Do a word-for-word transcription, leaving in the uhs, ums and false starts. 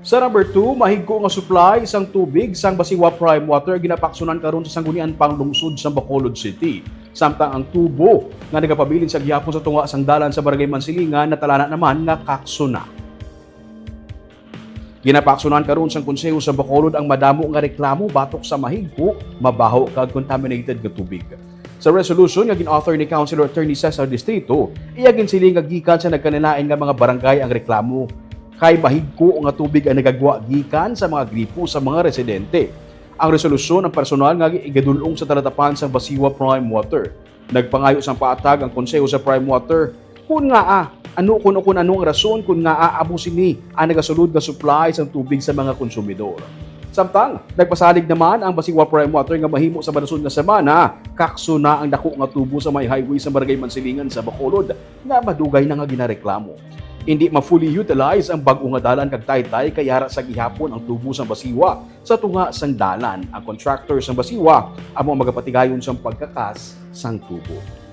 Sa number two, mahigko nga supply sang tubig sang Basiwa Prime Water ginapaaksunan karon sa Sangguniang Panglungsod sa Bacolod City. Samtang ang tubo nga nagapabilin sa gihapon sa tunga sang dalan sa Barangay Mansilingan natalana naman nga kaksuna. Ginapaaksunan karon sang Konseho sa Bacolod ang madamo nga reklamo batok sa mahigko, mabaho, kag contaminated nga tubig. Sa resolution nga gin-author ni Councilor Attorney Cesar Distrito, iya ginsiling nga gikan sa nagkalain-lain nga mga barangay ang reklamo kay mahigko nga tubig ang nagagwa gikan sa mga gripo sa mga residente. Ang resolusyon ang personal nga igadul-ong sa talatapan sang Basiwa Prime Water. Nagpangayo sang paatag ang Konseho sa Prime Water kon ngaa ano, kun, kun ano ang rason kon ngaa amo sini ang nagasulod nga supply sang tubig sa mga konsumidor. Samtang nagpasalig naman ang Basiwa Prime Water nga mahimo sa masunod nga semana kaksuna ang dako nga tubo sa may highway sa Barangay Mansilingan sa Bacolod nga madugay na nga ginareklamo. Hindi ma-fully utilize ang bag-o nga dalan kag taytay kay ara sa gihapon ang tubo sang Basiwa sa tunga sang dalan. Ang contractor sang Basiwa amo ang magapatigayon sang pagkakas sang tubo.